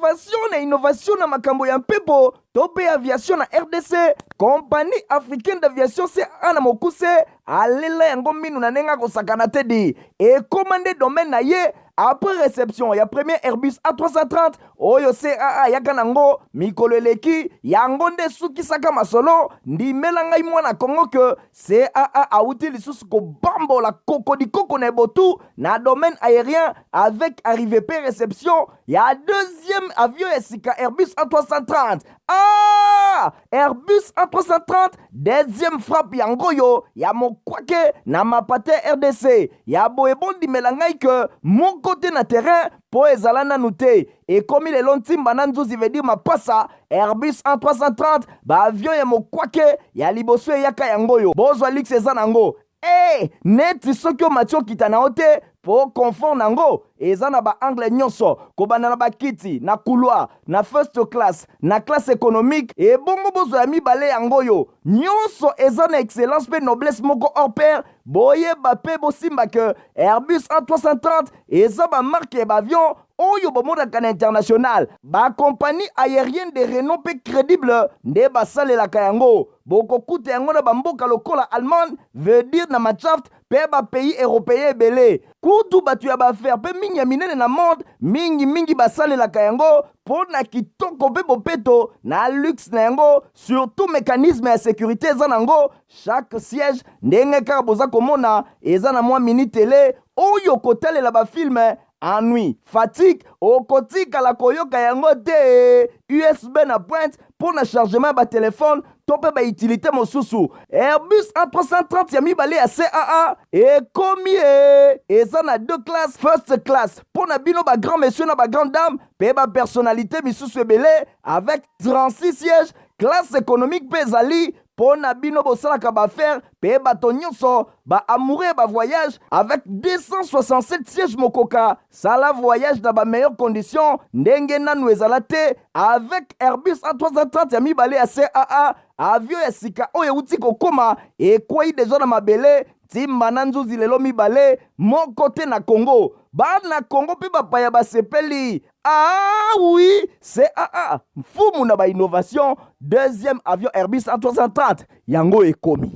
Innovation na innovation na makambo ya mpepo to mpe aviation na RDC, Compagnie africaine d'aviation CAA na mokuse alela yango minu na ndenge akosakana te di ekoma nde domaine na ye après réception ya premier Airbus A330 oyo CAA ayaka nango mikolo eleki. Yango nde esukisaka masolo. Ndimela ngai mwana Kongo ke CAA awuti lisusu kobambola kokodikoko na ebotu na domaine aérien avec arrivée pe réception ya deuxième avion ya sika Airbus A330. Ah! Airbus A330 deuxième frappe yango oyo ya mokwake na mapate RDC ya boye. Bondimela ngai ke moko te na terrain mpo ezala nanu te. Ekomi lelo ntimba na nzuzi, veut dire mapasa. Airbus A330, baavion ya mokwake ya liboso eyaka yango oyo. Bozwa luxe eza nango e neti soki omati okita na yo te, mpo confort nango eza na baangle nyonso, kobanda na bakiti na couloir, na first class, na classe économique. Ebongo bozwa ya mibale yango oyo, nyonso eza na excellence mpe noblesse moko hors pair. Boyeba mpe bosimba ke Airbus A330 eza bamarque ya baavion oyo bomonaka na international. Bacompagnie aérienne de renom mpe crédible nde basalelaka yango. Bokokuta yango na bamboka lokola Allemagne, veut dire na Mannschaft, mpe bapays européen ebele. Kutu bato ya baaffaires mpe mingi ya minene na monde mingimingi basalelaka yango mpo na kitoko mpe bopeto na luxe na yango. Surtout mécanisme ya sécurité eza nango. Chaque siège, ndenge kaka boza komona, eza na mwa mini télé oyo kotalela bafilm. Ennui, fatigue okotikala koyoka yango te. USB na pointe mpo na chargement ya batelefone to mpe bautilité mosusu. Airbus A330 ya mibale ya CAA ekomi e eza na deux classes: first class mpo na bino bagrand monsieur na bagrande dame mpe bapersonnalité misusu ebele avec 36 sièges. Classe économique mpe ezali mpo na bino bosalaka baaffaires mpe bato nyonso baamoureux bavoyage avec 267 sièges. Mokoka sala voyage na bameilleures conditions ndenge nanu ezala te avec Airbus A330 ya mibale ya CAA. Avion ya sika oyo euti kokóma, ekwei deja na mabele ntimba na nzuzi lelo mibale moko te na Congo. Bana Congo mpe bapaya basepeli. Ah oui, CAA mfumu na bainnovation. Deuxième avion Airbus A330 yango ekomi.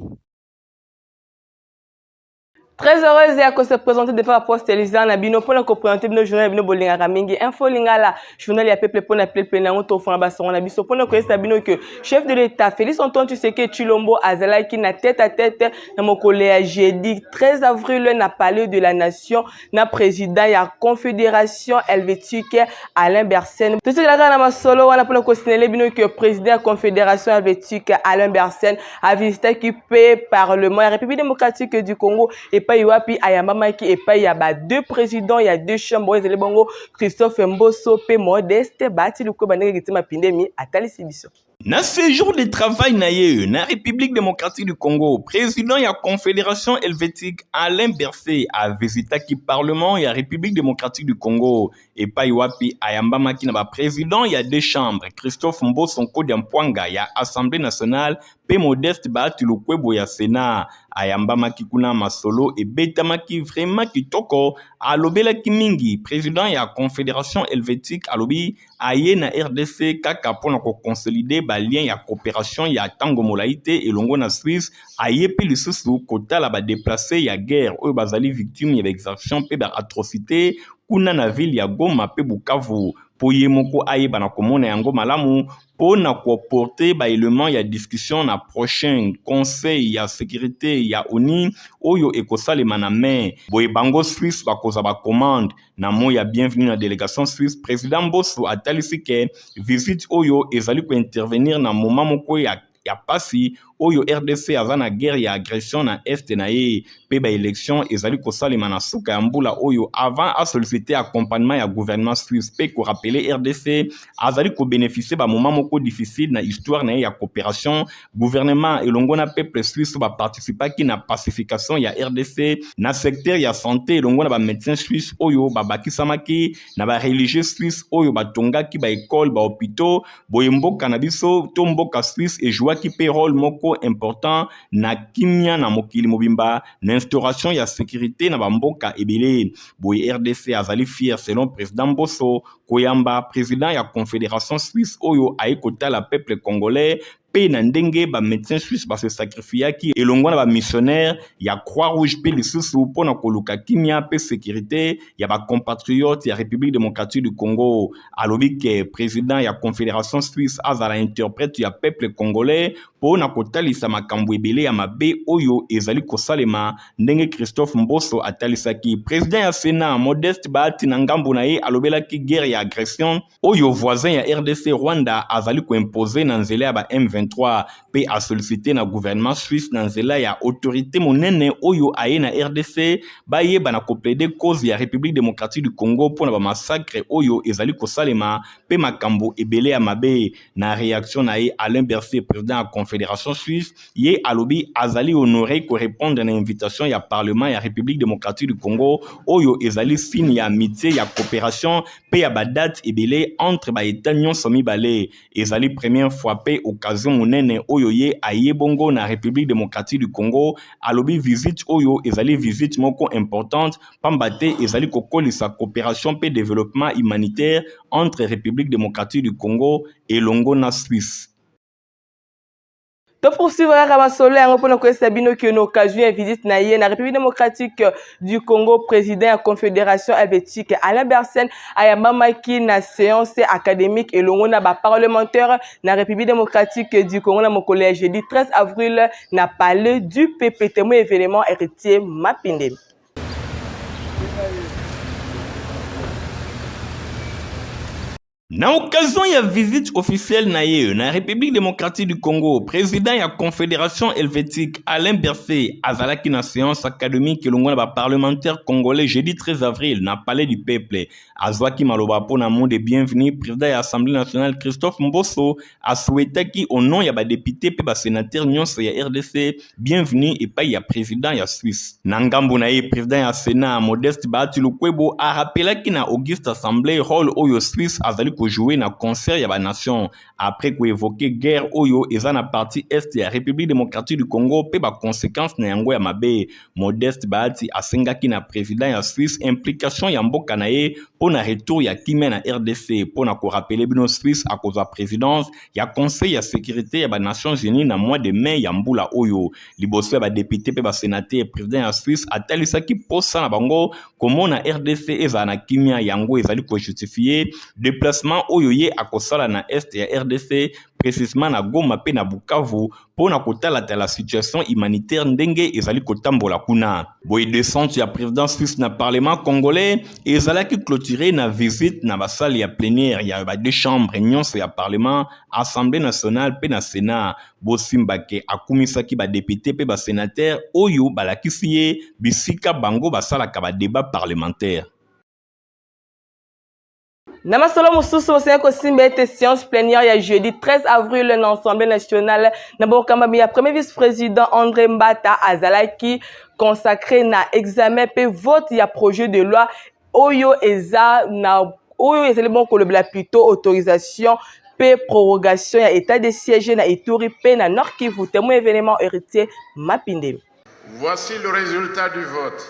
Très heureuse ya se présenter devant la poste Elisa na bino mpona koprésente bino journal ya bino bolingaka mingi, Info Lingala, journal ya peuple mpona peuple. Nango tofona basongo na biso mpona koyesa bino ke chef de l'État Félix Antoine Tshisekedi Tshilombo azalaki na tête à tête na mokolo ya jeudi 13 avril na Palais de la Nation na président ya Confédération helvétique Alain Berset. Tosekelaka na masolo wana mpona kosignaler bino ke président ya Confédération helvétique Alain Berset avisitaki mpe Parlement ya République démocratique du Congo, epai wapi ayambamaki epai ya ba deux présidents ya deux chambres oyo ezali bongo Christophe Mboso mpe Modeste Bahati Lukwebo. Ndenge Kitima Pindemi atalisi biso. Na séjour de travail na ye na République démocratique du Congo, président ya Confédération helvétique Alain Berset avisitaki Parlement ya République démocratique du Congo, epai wapi ayambamaki na baprésident ya deux chambres, Christophe Mboso Nkodia Mpwanga ya Assemblée nationale mpe Modeste Bahati Lukwebo ya Sénat. Ayambamaki kuna, masolo ebetamaki vraiment kitoko, alobelaki mingi. Président ya Confédération helvétique alobi aye na RDC kaka mpona koconsolider balien ya coopération ya ntango molai te elongo na Suisse. Aye mpe lisusu kotala badéplacés ya guerre oyo bazali victime ya baexaction mpe baatrocité kuna na ville ya Goma mpe Bukavu, mpo ye moko ayeba na komona yango malamu mpo na koapporter baélément ya discussion na prochain Conseil ya sécurité ya ONU oyo ekosalema na mai. Boye bango Suisse bakozwa bacommande. Na mot ya bienvenue na délégation suisse, président Mboso atalisi ke visite oyo ezali kointervenir na moment moko ya pasi oyo RDC aza na guerre ya agression na est na ye mpe baélection ezali kosalema na suka ya mbula oyo. Avant asollicite accompagnement ya gouvernement suisse mpe korappeler RDC azali kobénéficie bamoment moko difficile na histoire na ye ya coopération, gouvernement elongo na peuple suisse baparticipaki na pacification ya RDC na secteur ya santé, elongo na bamédecin suisse oyo babakisamaki na bareligieux suisse oyo batongaki baekole, bahôpitaux. Boye mboka na biso to mboka Suisse ejwaki mpe rôle moko. moko important na kimia na mokili mobimba na instauration ya securite na bamboka ebele. Boye rdc azali fier selon président Mboso koyamba président ya Confédération suisse oyo aye kotala peuple congolais mpe na ndenge ba médecins suisse ba se sacrifiaki elongo na ba missionnaires ya Croix-Rouge mpe lisusu mpo na koluka kimia mpe sécurité ya ba compatriotes ya République démocratique du Congo. Alobi ke président ya Confédération suisse azala interprète ya peuple congolais mpo na kotalisa makambo ebele ya mabe oyo ezali kosalema ndenge Christophe Mboso atalisaki. Président ya Sénat Modeste Bahati na ngambo na ye alobelaki guerre ya agression oyo voisin ya RDC Rwanda azali koimpose na nzela ya ba M23 mpe asollicite na gouvernement suisse na nzela ya autorité monene oyo aye na RDC bayeba na koplaide cause ya République démocratique du Congo mpo na bamassacre oyo ezali kosalema mpe makambo ebele ya mabe. Na réaction na ye, Alain Berset, président ya Confédération suisse, ye alobi azali honoré korépondre na invitation ya Parlement ya République démocratique du Congo oyo ezali signe ya amitié, ya coopération mpe ya badate ebele entre baétat nyonso mibale. Ezali première fois mpe occasion monene oyo ye aye bongo na République démocratique du Congo. Alobi visite oyo ezali visite moko importante pamba te ezali kokolisa coopération mpe développement humanitaire entre République démocratique du Congo elongo na Suisse. Topoursuivre kaka masolo yango mpona koyebisa bino ke na occasion ya visite na ye na République démocratique du Congo, président ya Confédération helvétique Alain Berset ayambamaki na séance académique elongo na baparlementaire na République démocratique du Congo na mokolo ya jeudi 13 avril na Palais du Peuple. Témoin événement, Héritier Mapinde. Na occasion ya visite officielle na ye na République démocratique du Congo, président ya Confédération helvétique Alain Berset azalaki na séance académique elongo na baparlementaire congolais jeudi 13 avril na Palais du Peuple. Azwaki maloba mpo na mot de bienvenue. Président ya Assemblée nationale Christophe Mboso asouhaitaki au nom ya badéputé mpe basénateur nyonso ya RDC bienvenue epai ya président ya Suisse. Na ngambo na ye, président ya Sénat Modeste Bahati Lukwebo arapelaki na auguste assemblée rôle oyo Suisse azali kojouer na concert ya banation après koévoke guerre oyo eza na partie est ya République démocratique du Congo mpe baconséquence na yango ya mabe. Modeste Bahati asengaki na président ya Suisse implication ya mboka na ye mpo na retour ya kimia na RDC. Mpo na korapele bino, Suisse akozwa présidence ya Conseil ya sécurité ya banations unies na mois de mai ya mbula oyo. Liboso ya badéputé mpe basénateur, président ya Suisse atalisaki posa na bango komona RDC ezala na kimia. Yango ezali kojustifie déplacement oyo ye akosala na est ya RDC, précisement na Goma mpe na Bukavu, mpo na kotalatala situation humanitaire ndenge ezali kotambola kuna. Boye descente ya président suisse na Parlement congolais ezalaki clôturé na visite na basale ya plénière ya ba deux chambres nyonso ya Parlement, Assemblée nationale mpe na Sénat. Bosimbake akumisaki badéputé mpe basénateur oyo balakisi ye bisika bango basalaka badébat parlementaire. Na masolo mosusu, osengeli kosimba ete séance plénière ya jeudi 13 avril na Assemblée nationale na bokambami ya premier vice-président André Mbata azalaki consacré na examen mpe vote ya projet de loi oyo eza na oyo ezali bon kolobela plutôt autorisation mpe prorogation ya état de siège na Ituri mpe na Nord Kivu. Témoin événement, Héritier Mapinde. Voici le résultat du vote.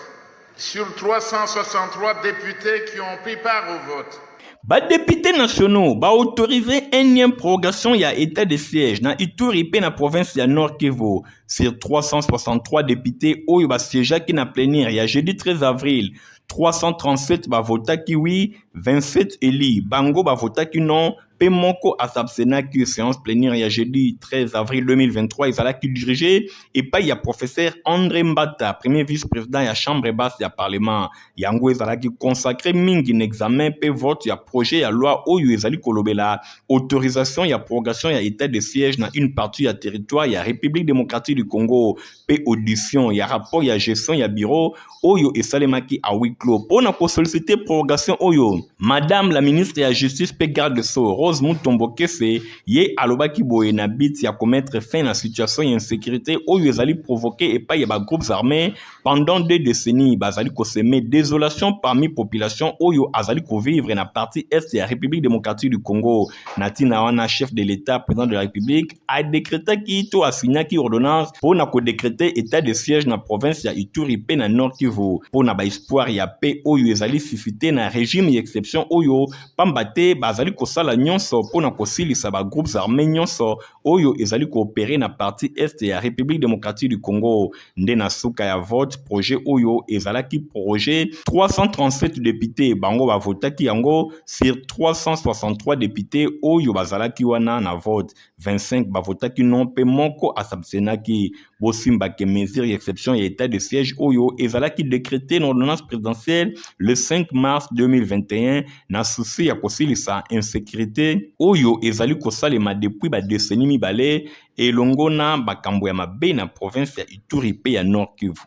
Sur 363 députés qui ont pris part au vote, Badéputé nationaux baautorise énième prorogation ya état de siège na Ituri mpe na province ya Nord Kivu. Sur 363 députés oyo basiégeaki na plénière ya jeudi 13 avril, 337 bavotaki oui, 27 élus bango bavotaki non mpe moko asabsenaki. Séance plénière ya jeudi 13 avril 2023 ezalaki dirigé epai ya professeur André Mbata, premier vice-président ya chambre basse ya Parlement. Yango ezalaki consacré mingi na examen mpe vote ya projet ya loi oyo ezali kolobela autorisation ya prorogation ya état de siège na une partie ya territoire ya République démocratique du Congo mpe audition ya rapport ya gestion ya bureau oyo esalemaki à huis clos. Mpo na kosollicite prorogation oyo, madame la ministre ya Justice mpe garde des Sceaux, Rose Ambroise Mutombo Kese. Ye alobaki boye na but ya komettre fin na situation ya insécurité oyo ezali provoqué epai ya bagroupes armés pendant 2 décennies, bazali kosemer désolation parmi population oyo azali kovivre na partie est ya République démocratique du Congo. Na ntina wana, chef de l'État, président de la République, adécrétaki to asignaki ordonnance mpo na kodécréter état de siège na province ya Ituri mpe na Nord Kivu, mpo na baespoir ya paix oyo ezali suscité na régime ya exception oyo, pamba te bazali kosala nyonso mpo na kosilisa bagroupes armés nyonso oyo ezali koopérer na partie est ya République démocratique du Congo. Nde na suka ya vote, projet oyo ezalaki projet 337 députés bango bavotaki yango. Sur 363 députés oyo bazalaki wana na vote, 25 bavotaki non mpe moko as'abstenaki. Bosimbake, mesure ya exception ya état de siège oyo ezalaki décrété na ordonnance présidentielle le 5 mars 2021, na souci ya kosilisa insécurité oyo ezali kosalema depuis badécennies 2 elongo na bakambo ya mabe na province ya Ituri mpe ya Nord Kivu.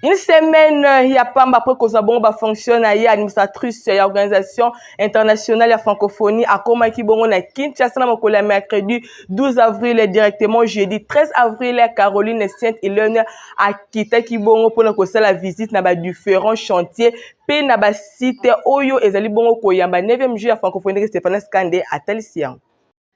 Une semaine ya pamba après kozwa bongo bafonction na ye, administratrice ya Organisation internationale ya francophonie akomaki bongo na Kinshasa na mokolo ya mercredi 12 avril. Directement jeudi 13 avril, Caroline Saint Helene akitaki bongo mpona kosala visite na badifférents chantiers mpe na basite oyo ezali bongo koyamba 9e Jeux ya francophonie. Ndenge Stéphanas Kande atalisi yango.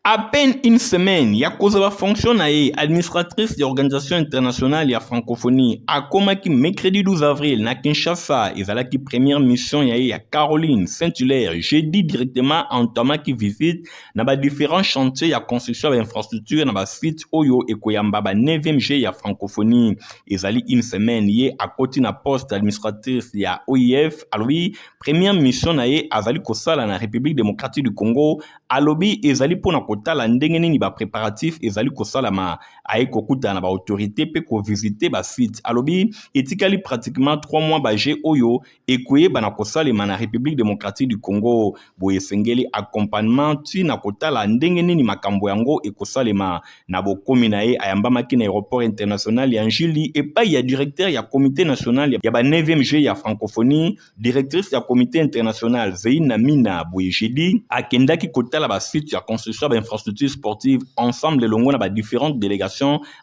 À peine une semaine ya kozwa bafonction na ye, administratrice ya Organisation internationale ya francophonie akomaki mercredi 12 avril na Kinshasa. Ezalaki première mission ya ye ya Caroline Saint-Hilaire. Jeudi directement, entamaki visite na badifférents chantiers ya construction ya bainfrastructure na basite oyo ekoyamba ba 9e Jeux ya francophonie. Ezali une semaine ye akoti na poste administratrice ya OIF. Alobi première mission na ye azali kosala na République démocratique du Congo, alobi ezali mpona kotala ndenge nini bapréparatif ezali kosalama. Aye kokutana na baautorité mpe kovisite basite. Alobi etikali pratiquement 3 mois, bajeux oyo ekoyeba na kosalema na République démocratique du Congo. Boye esengeli accompagnement ntina kotala ndenge nini makambo yango ekosalema. Na bokomi na ye, ayambamaki na aéroport international ya Njili epai ya directeur ya comité national ya ba 9e Jeux ya francophonie, directrice ya comité international Zeina Mina. Boye jeudi akendaki kotala basite ya construction ya bainfrastructure sportive ensemble elongo na badifférentes délégations,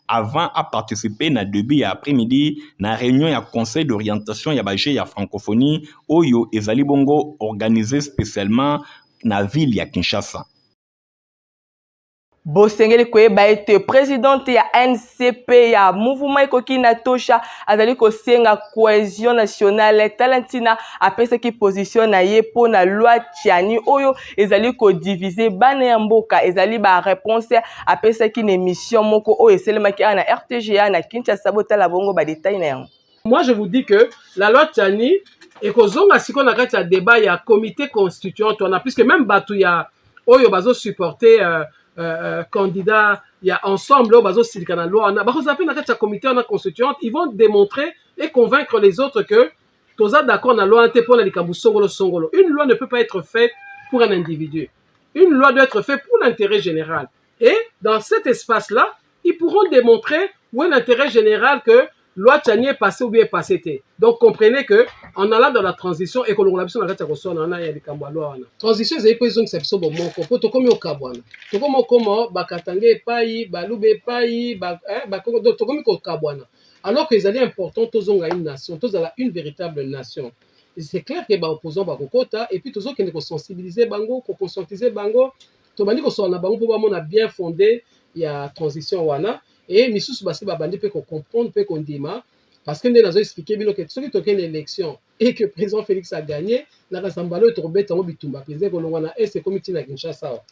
avant aparticiper na début ya après-midi na réunion ya conseil d'orientation ya bajeux ya francophonie oyo ezali bongo organisé spécialement na ville ya Kinshasa. Bosengeli koyeba ete présidente ya NCP ya mouvement ekoki na tosha azali kosenga cohésion nationale. Tala ntina apesaki position na ye mpo na loi Tshiani oyo ezali kodiviser bana ya mboka. Ezali baréponse apesaki na émission moko oyo esalemaki awa na RTGA na Kinshasa. Botala bongo badétails na yango. Moi, je vous dis que la loi Tshiani ekozonga sikoyo na kati ya débat ya comité constituant wana, puisque même bato ya oyo bazosupporter candidat ya Ensemble, oyo bazosilika na loi wana, bakozala mpe na kati ya comité wana constituante. Ils vont démontrer et convaincre les autres que toza d'accord na loi wana te mpona likambo songolo songolo. Une loi ne peut pas être faite pour un individu. Une loi doit être faite pour l'intérêt général. Et dans cet espace-là, ils pourront démontrer où est l'intérêt général, que loi Tshiani est passée ou bien passé te. Donc comprenez que en allant dans la transition, ekolongola biso na kati ya koswana wana ya likambo ya loi wana. Transition ezali mpo ezongisa biso bomoko, mpo tokomi okabwana, tokomi okoma bakatanga epai, baluba epai, bakongo, donc tokomi kokabwana, alors que ezali important tozonga une nation, tozala une véritable nation. C'est clair que baopposant bakokota, et puis tozokende kosensibiliser bango, koconscientiser bango. Tobandi kosola na bango mpo bamona bien fondé ya transition wana. E misusu basi babandi mpe kocomprendre mpe kondima, parce que nde nazo expliquer bino ke soki tokende élection et que président Félix a gagné, na kasambala oyo tokobeta yango bitumba mpenza, ekolongwa na est, ekomi ntina Kinshasa awa.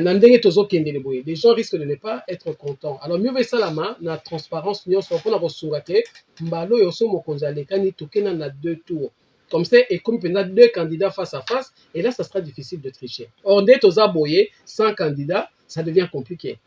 Na ndenge tozokendele boye, les gens risquent de ne pas être contents. Alors mieux vaut esalama na transparence nyonso mpona kosunga ke mbala oyo so mokonzi alekani, tokenda na deux tours, comme ça ekomi mpenza deux candidats face à face, et là ça sera difficile de tricher. Or nde toza boye sans candidat, ça devient compliqué.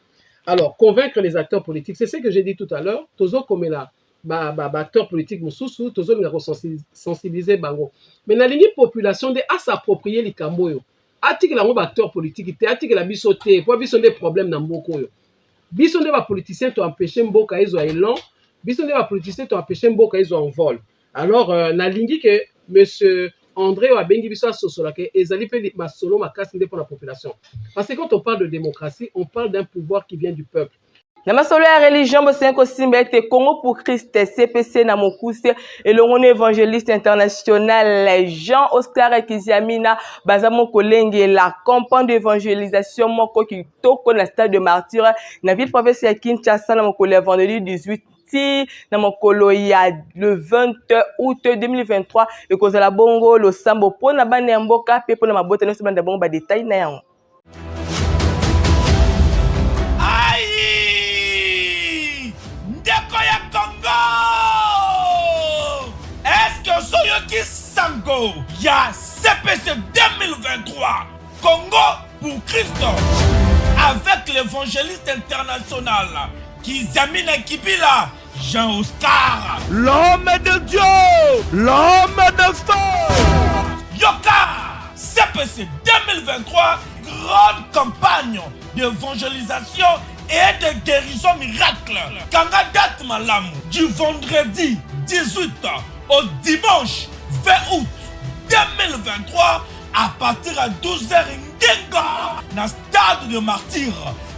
Alors convaincre les acteurs politiques, c'est ce que j'ai dit tout à l'heure. Tozokomela baacteur politique mosusu, tozolinga kosensibiliser bango, mais nalingi population nde as'approprier likambo oyo, atikela yango baacteur politique te, atikela biso te, po biso nde problème na mboka oyo. Biso nde bapoliticien toempêche mboka ezwa élan, biso nde bapoliticien toempêche mboka ezwa envol. Alors nalingi ke monsieur André oyo abengi biso asosola ke ezali mpe masolo makasi nde mpo na population. Parce que quand on parle de démocratie, on parle d'un pouvoir qui vient du peuple. Na masolo ya religion, bosengi kosimba ete Congo pour Christ, CPC na mokuse, elongo na évangéliste international Jean Oscar Kiziamina, baza mo kolengela campagne d'évangélisation moko kitoko na stade de Martyrs na ville province ya Kinshasa na mokolo ya vendredi 18 ti na mokolo ya le 20 août 2023. Ekozala bongo losambo mpo na bana ya mboka mpe mpo na mabota nyonso. Banda bongo badetail na yango. Aïe! Ndeko ya Congo! Est-ce que ozoyoki sango ya CPC 2023, Congo pour Christ, avec l'évangéliste international Kizamina Kibila Jean Oscar? L'homme de Dieu, l'homme de feu. Yoka CPC 2023, grande campagne d'évangélisation et de guérison miracle. Kanga date malamu, du vendredi 18 au dimanche 20 août 2023 à partir à 12h ngenga na stade de Martyr.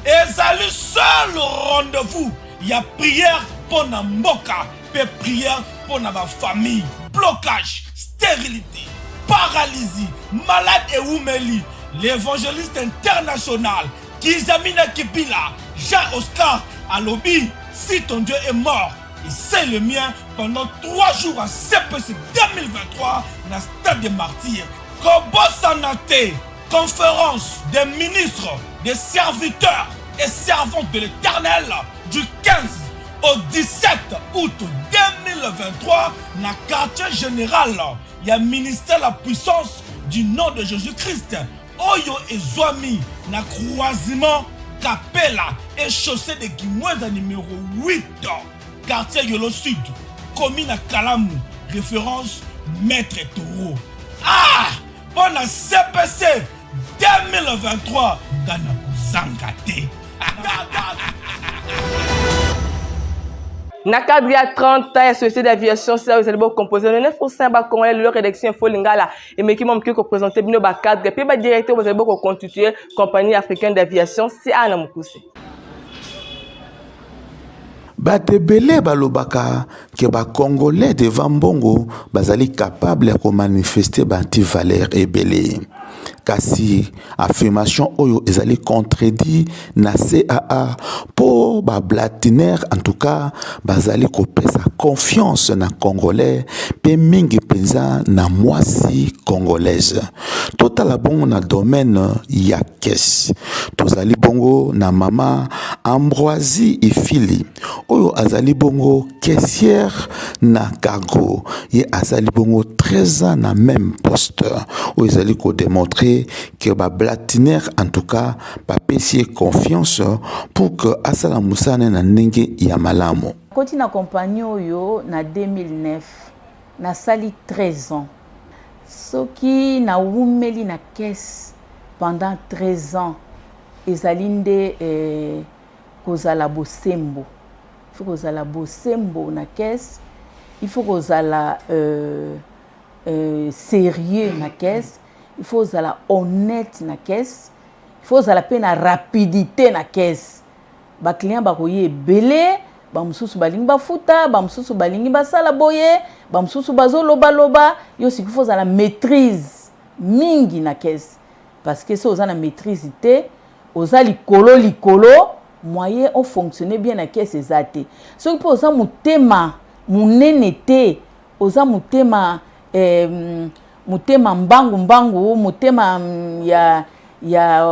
Ezali seul rendez-vous ya prière mpo na mboka mpe prière mpo na bafamille. Blocage, stérilité, paralysie, malade ewumeli, l'évangéliste international Kizamina Kibila Jean Oscar alobi: si ton Dieu est mort, et c'est le mien. Pendant 3 jours à CPC 2023 na stade de Martyrs. Kobosana te, conférence des ministres, des serviteurs et servantes de l'Éternel du 15 au 17 août 2023 na quartier général ya ministère La Puissance du Nom de Jésus-Christ, oyo ezwami na croisement Kapela et chaussée de Kimwenza numéro 8, quartier Yolo Sud, commune à Kalamu, référence Maître Taureau. Ah, mpo na CPC 2023, nga na kozanga te. Na cadre ya 30 ans ya société d'aviation CAA, ezali bocomposé na 9 ya bacongolais. Lelo rédaction Info Lingala emeki mwa moke koprésente bino bacadre mpe badirecteur bozali bokoconstitue Compagnie africaine d'aviation, CAA na mokuse. Bato ebele balobaka ke bacongolais devant mbongo bazali capable ya komanifeste baantivaleur ebele, kasi affirmation oyo ezali contredit na CAA, mpo bablatinaire en tout cas bazali kopesa confiance na congolais mpe mingi mpenza na mwasi congolaise. Totala bongo na domaine ya caisse, tozali bongo na mama Ambroisie Ifili oyo azali bongo caissière na cargo. Ye azali bongo 13 ans na même poste, oyo ezali kodémontrer ke bablatinaire en tout cas bapesi ye confiance pour que asala mosala na ndenge ya malamu. Koti na kompani oyo na 2009, nasali 13 ans. Soki nawumeli na caisse pendant 13 ans, ezali nde kozala bosembo. Il faut kozala bosembo na caisse, il faut kozala sérieux na caisse, il faut kozala honnête na caisse, il faut kozala mpe na rapidité na caisse. Baclient bakoya ebele, bamosusu balingi bafuta, bamosusu balingi basala boye, bamosusu bazolobaloba. Yo sikoyo faut ozala maîtrise mingi na caisse, parce que so oza na maîtrise te, oza likolo likolo, moyen ofonctionne bien na caisse eza te. Soki mpe oza motema monene te, oza motema mbangu mbangu, motema ya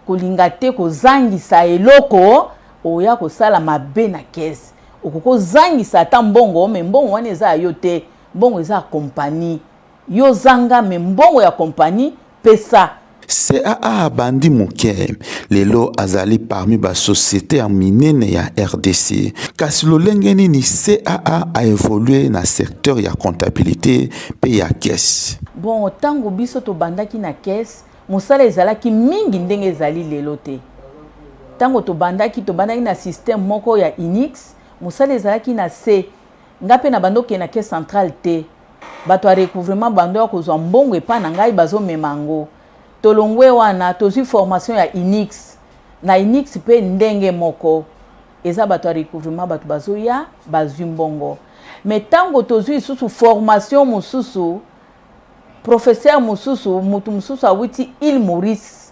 kolinga te kozangisa eloko, oya kosala mabe na caisse. Okoki kozangisa ata mbongo, mais mbongo wana eza ya yo te, mbongo eza ya kompani. Yo zanga, mais mbongo ya kompani pesa. CAA abandi moke, lelo azali parmi basociété ya minene ya RDC. Kasi lolenge nini CAA aévolue na secteur ya comptabilité mpe ya caisse? Bon, ntango biso tobandaki na caisse, mosala ezalaki mingi ndenge ezali lelo te. Ntango tobandaki, tobandaki na système moko ya Unix, mosala ezalaki na se. Nga mpe na banda okende na caisse centrale te. Bato ya recouvrement bando ya kozwa mbongo epai na ngai, bazomema yango. Tolongwe wana, tozwi formation ya Unix. Na Unix mpe ndenge moko, eza bato ya recouvrement, bato bazoya bazwi mbongo. Me ntango tozwi lisusu formation mosusu, professeur mosusu, motu mosusu awuti Île Maurice,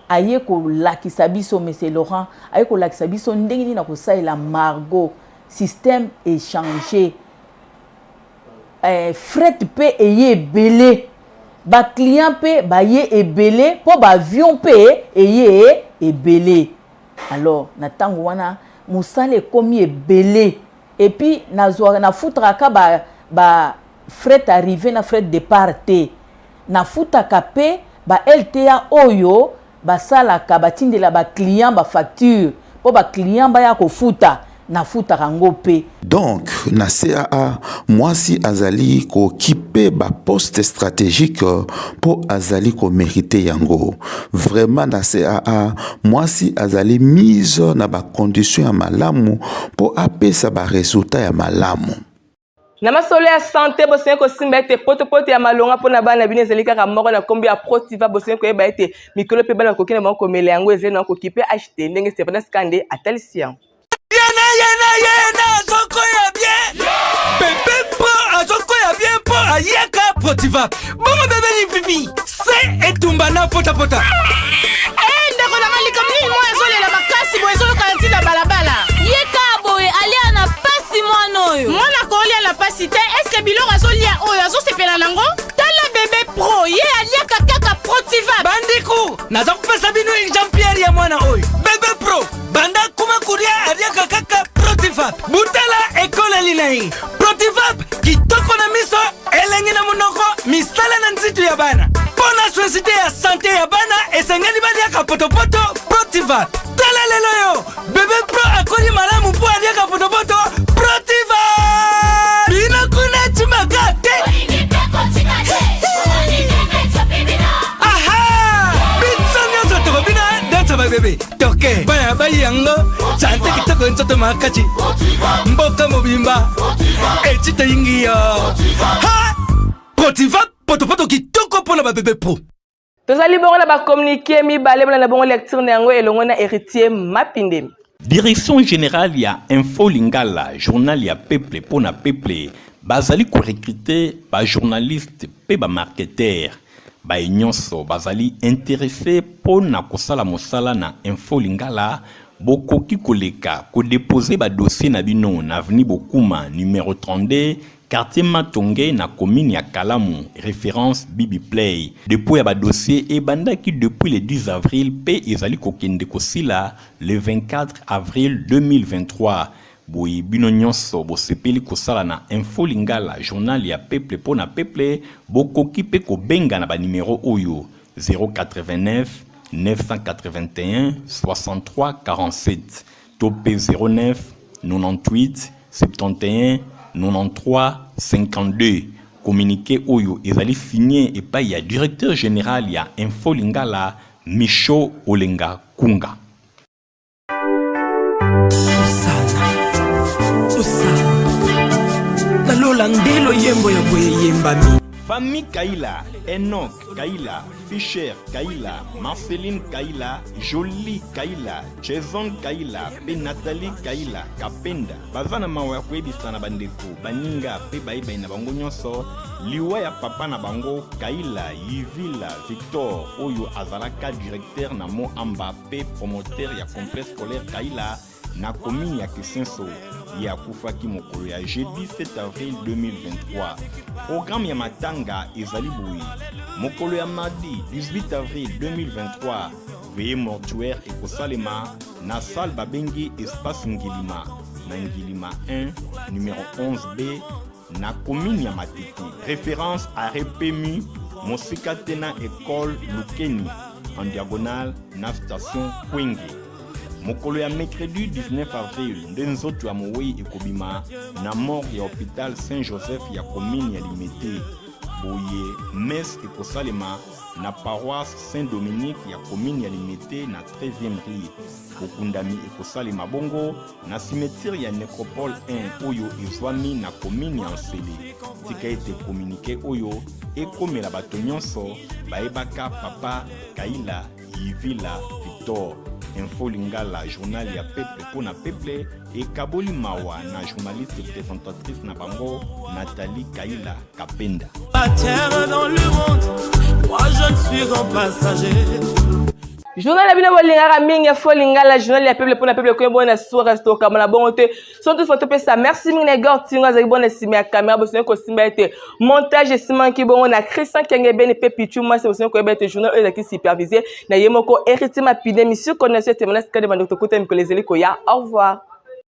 aye kolakisa biso, Monsieur Laurent aye kolakisa biso ndenge nini na kosalela Margot, système échanger. Fret mpe eye ebele, baclient mpe baye ebele, mpo baavion mpe eye ebele. Alors na ntango wana mosala ekomi ebele, et puis nazwaka, nafutaka ka ba fret arrivé na fret départ te, nafutaka mpe ba LTA oyo basalaka, batindela baclient bafacture mpo baclient baya kofuta, nafutaka yango mpe. Donc na CAA, mwasi azali kooccuper baposte stratégique mpo azali komériter yango. Vraiment, na CAA, mwasi azali mise na bacondition ya malamu mpo apesa baresultat ya malamu. Na masolo ya santé, bosengi kosimba ete potopoto ya malonga mpona bana bino ezali kaka moko na nkombo ya Protiva. Bosengi koyeba ete mikolo mpe bana bakoki na bango komela yango, ezali na kokipe ht ndenge Stephane Kande atalisi yango. Yena yena yena, azokoya bien. Bébé Pro azokoya bien mpo ayaka Protiva. Bongo bébé Lipipi se etumba na potapota. Eh, ndeko nanga, likambo nini? Mwa ezolela makasi boye, ezoyoka na ntina balabala. Ye kaka boye alia na pasi, mwana oyo. Mwana kolia na pasi te. Eske biloko azolia oyo azosepela nango? Tala bébé Pro, ye aliaka kaka Protiva. Bandeko, naza kopesa bino exemplaire ya mwana oyo, bébé Pro. Banda kuma kolia, aliaka kaka Protivap. Butala ekoleli na ye. Protivap kitoko na miso, elengi na monoko, misala na nzitu ya bana. Mpo na société ya santé ya bana, esengeli baliaka potopoto Protivap. Tala lelo yo, bébé Pro akoli malamu mpo aliaka potopoto Protivap. Bino kuna timaka te. Aha, biso nyonso tokobina danse babébé toke. Bana bayi yango sante kitoko, nzoto makasi, mboka mobimba eti toyingi yo. Ha, Protiva, potopoto kitoko mpona babébé Pro. Tozali bongo na bacommuniqué mibale, bona na bongo lecture na yango elongo na Héritier Mapindemi. Direction générale ya Info Lingala, journal ya peuple mpo na peuple, bazali korecruter bajournaliste mpe bamarketeur. Baye nyonso bazali intéressé mpo na kosala mosala na Info Lingala, bokoki koleka kodéposer badossier na bino na avenue Bokuma numéro 32, quartier Matonge, na commune ya Kalamu, référence Bibi Play. Dépôt ya badossier ebandaki depuis le 10 avril mpe ezali kokende kosila le 24 avril 2023. Boye bino nyonso bosepeli kosala na Info Lingala, journal ya peuple mpo na peuple, bokoki mpe kobenga na banimero oyo: 089 981 63 47 to mpe 09 98 71 93 52. Communiqué oyo ezali signé epai ya directeur général ya Info Lingala, Micho Olenga Kunga. Osana, osana nalola nde loyembo ya boye eyembami. Famille Kaila, Enoch Kaila, Fischer Kaila, Marceline Kaila, Jolie Kaila, Jason Kaila mpe Nathalie Kaila Kapenda baza na mawa ya koyebisa na bandeko, baninga mpe bayebai na bango nyonso liwa ya papa na bango Kaila Yivila Victor, oyo azalaka directeur na Mo Amba mpe promoteur ya complexe scolaire Kaila na commune ya Kisenso. Ye akufaki mokolo ya jeudi 7 avril 2023. Programme ya matanga ezali boye: mokolo ya mardi 18 avril 2023, veillée mortuaire ekosalema na salle babengi Espace Ngilima, na Ngilima 1 numéro 11B, na commune ya Matete, référence arrêt Pemi, mosika te na école Lukeni, en diagonale na station Kwenge. Mokolo ya mercredi 19 avril nde nzoto ya mowei ekobima na morgue ya hôpital Saint Joseph ya commune ya Limete. Boye messe ekosalema na paroisse Saint Dominique ya commune ya Limete na 13e rue. Bokundami ekosalema bongo na cimetière ya Necropole 1 oyo ezwami na commune ya Nsele. Tika ete communiqué oyo ekomela bato nyonso bayebaka Papa Kaila Yivila Victor. Info Lingala, journal ya peuple mpo na peuple, ekaboli mawa na journaliste présentatrice na bango Nathalie Kaila Kapenda. Terre dans le monde, moi je ne suis qu'un passager. Journal ya bino bolingaka mingi ya fo lingala, journal ya peuple mpona peuple. Koyeba na suka tokamba na bongo te. Sans toutefois topesa merci mingi na Igor Tingo, azalaki bona nsima ya kamera. Bosongi kosimba ete montage esimaki bongo na Christian Kengebeni mpe Pichu Mwasi. Bosongi koyeba ete journal oyo ezalaki supervisé na ye moko Héritier Mapine. Mission connexion etemana sika nde bandeko, tokuta mikolo ezali koya. Au revoir.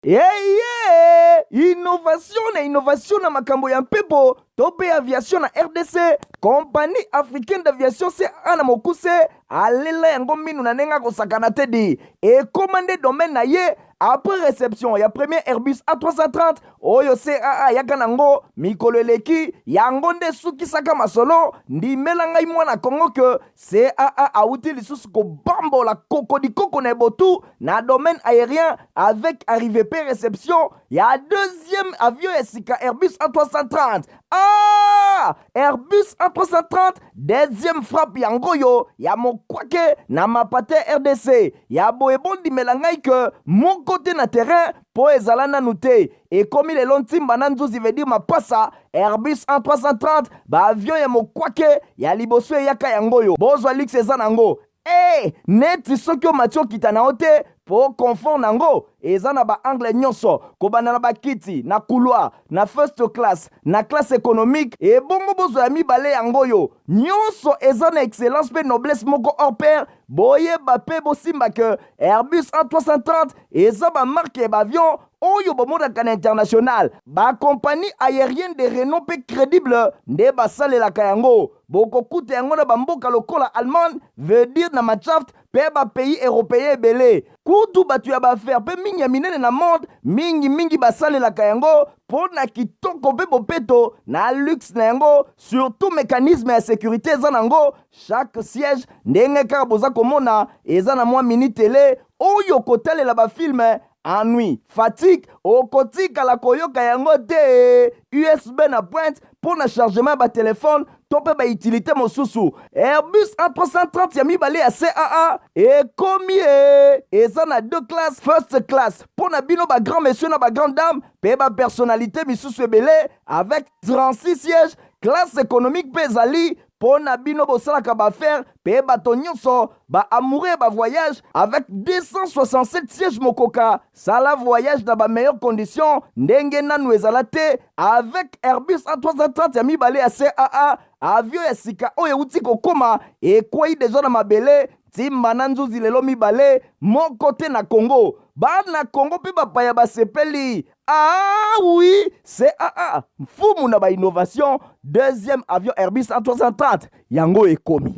Eye innovation na innovation na makambo ya mpepo to mpe aviation na RDC, Compagnie africaine d'aviation, CAA na mokuse, alela yango minu na ndenge akosakana te di. Ekóma nde domaine na ye après réception ya premier Airbus A330 oyo CAA ayaka nango mikolo eleki. Yango nde esukisaka masolo. Ndimela ngai mwana Kongo ke CAA awuti lisusu kobambola kokodikoko na ebotu na domaine aérien avec arrivée pe réception ya deuxième avion ya sika, Airbus A330. Ah, Airbus A330 deuxième frappe yango oyo ya mokwake na mapate RDC. Ya boye, bondimela ngai ke moko te na terrain mpo ezala nanu te. Ekomi lelo ntimba na nzuzi, veut dire mapasa. Airbus A330, baavion ya mokwake ya liboso eyaka yango oyo. Bozwa luxe eza nango e neti soki omati okita na yo te, mpo confort nango eza na baangle nyonso, kobanda na bakiti na couloir, na first class, na classe économique. Ebongo bozwa ya mibale yango oyo, nyonso eza na excellence mpe noblesse moko hors pair. Boyeba mpe bosimba ke Airbus A330 eza bamarque ya baavion oyo bomonaka na international. Bacompagnie aérienne de renom mpe crédible nde basalelaka yango. Bokokuta yango na bamboka lokola Allemagne, veut dire na Mannschaft, mpe bapays européen ebele. Kutu bato ya baaffaires mpe mingi ya minene na monde, mingimingi basalelaka yango mpo na kitoko mpe bopeto na luxe na yango. Surtout mécanisme ya sécurité eza nango. Chaque siège, ndenge kaka boza komona, eza na mwa mini télé oyo kotalela bafilm. Ennui, fatigue, okotikala koyoka yango te. USB na pointe mpo na chargement ya batelefone to mpe bautilité mosusu. Airbus A330 ya mibale ya CAA ekomi e eza na deux classes: first class mpo na bino bagrand monsieur na bagrand dame mpe bapersonnalité misusu ebele avec 36 sièges. Classe économique mpe ezali mpo na bino bosalaka baaffaires mpe bato nyonso baamoureux ya bavoyage avec 267 sièges. Mokoka sala voyage na bameilleures conditions ndenge nanu ezala te avec Airbus A330 ya mibale ya CAA. Avion ya sika oyo euti kokóma, ekwei deja na mabele ntimba na nzuzi lelo mibale, moko te na Congo. Bana Congo mpe bapaya basepeli. Ah oui, CAA, mfumu na bainnovation, deuxième avion Airbus A330 yango ekomi.